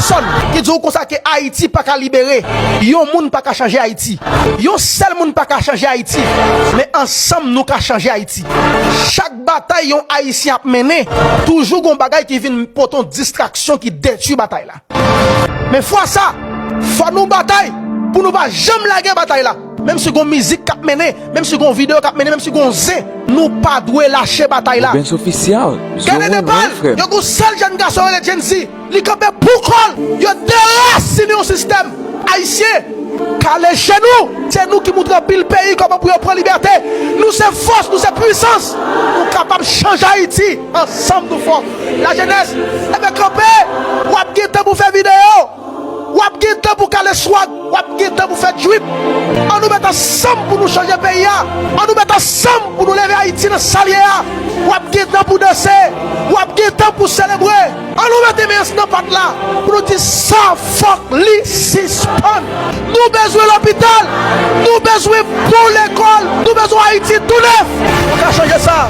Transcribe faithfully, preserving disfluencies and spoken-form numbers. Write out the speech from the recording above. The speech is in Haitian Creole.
Pèsonn ki di w konsa ke Ayiti pa ka libere. Yon moun pa ka chanje Ayiti. Yon sèl moun pa ka chanje Ayiti. Men ansanm nou ka chanje Ayiti. Chak batay yon Ayisyen ap mennen, toujou gon bagay ki vin pote yon distraksyon ki detwi batay la. Men fwa sa, fò nou batay pou nou pa janm lage batay la. Menm si gon mizik k ap mennen, menm si gon videyo k ap mennen, menm si gon zen, nou pa dwe lache batay la. Gade Nepal, yo gon sèl jèn gason rele Gen Z. Li kanpe pou kò l. Yo derasinen yon sistèm. Ayisyen, kale je nou. Se nou ki moutre anpil peyi kòman pou yo pran libète. Nou se fòs, nou se pwisans. Nou kapab chanje Ayiti. Ansanm nou fò. Lajenès, enben kanpe. W ap gen tan pou fè videyo. W ap gen tan pou kale swag. W ap gen tan pou fè drip. Ann nou met ansanm pou nou chanje peyi a. Ann nou met ansanm pou nou leve Ayiti nan sa l ye a. W ap gen tan pou danse. W ap gen tan pou selebre. Ann nou mete men ansanm nan pat la pou nou di sa fòk li sispann. Nou bezwen lopital. Nou bezwen bon lekòl. Nou bezwen Ayiti tou nèf. Nou ka chanje sa.